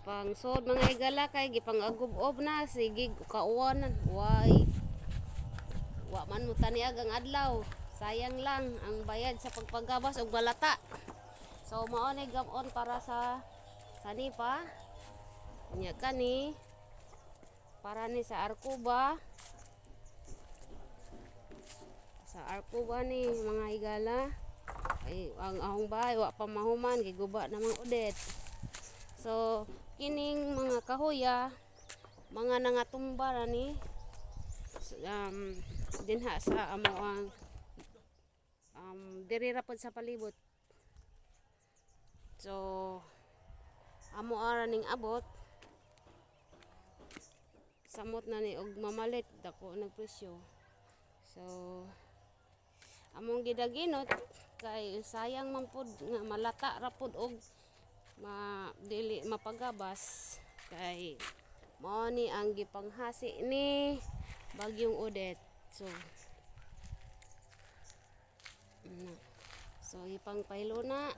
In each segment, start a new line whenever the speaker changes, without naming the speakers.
Gipang sod, mga higala, kay gipang agubob na sige kauwanan. Way wa man mo taniag ang adlaw, sayang lang ang bayad sa pagpagabas og balata. So mao ni gamon para sa sanipa nya. Kani para ni sa Arcuba, sa Arcuba ni, mga higala. Ay, ang ahong bahay wa pa mahuman, giguba namang udet. So kining mga kahoya, mga nangatumba ra ni dinha sa amo ang diri ra pod sa palibot. So amo ara ning abot, samot na ni og mamalit, dako nagpresyo. So among gidaginot kay sayang man pud nga malata ra pud og ma dili mapagabas, kay mao ni ang gipanghasi ni Bagyong Odette. So na. So ipangpaylo na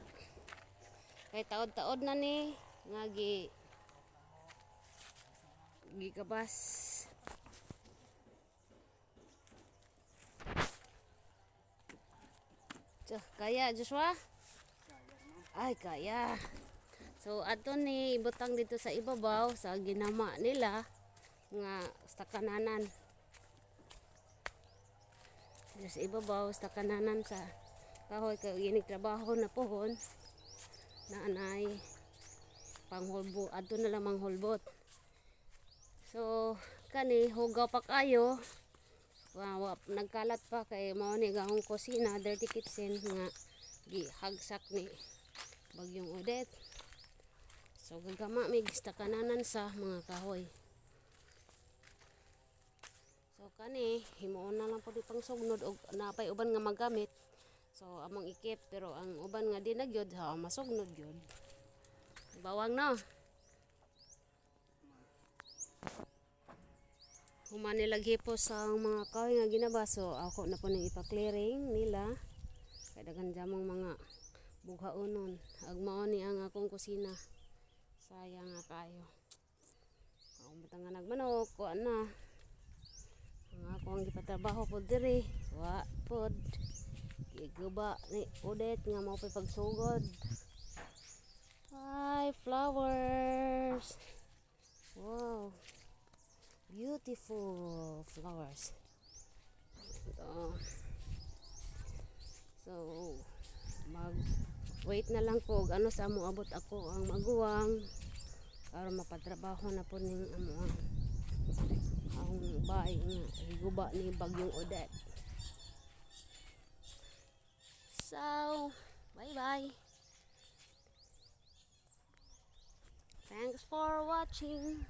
kay taod-taod na ni nga gigabas. So, kaya, Joshua? Ay, kaya. So ato ni ibutang dito sa ibabaw sa ginama nila nga sa kananan. Dito sa ibabaw sa kananan sa kahoy kay inig trabaho na pohon na anay panghulbo adto na lang manghulbot. So kani hugaw pa kayo. Wa, nagkalat pa kay mao ni gahong kusina, dirty kitchen nga gihagsak ni Bagyong Odette. So gagama mi gista kananan sa mga kahoy. So kani himuon na lang pud pang sugnod og napay uban nga magamit. So among ikip, pero ang uban nga di na gyud ha masugnod gyud. Bawang no. Human nila hipos sa mga kahoy nga ginabaso, ako na po ning ipa-clearing nila. Kay daghan jamong mga bughaonon. Ag mao ni ang akong kusina. Sayang nga kayo. Akong butang nga nagmanok, kuan na. Ang ako ang gipatrabaho pod diri, wa pod. Giguba ni Odette nga mao pay pagsugod. Hi, flowers. Wow. Beautiful flowers. Ito. So, mag wait na lang ko og ano sa amo abot ako ang maguwang para mapatrabaho na po ning amo ang bahay nga higuba ni Bagyong Odette. So, bye bye. Thanks for watching.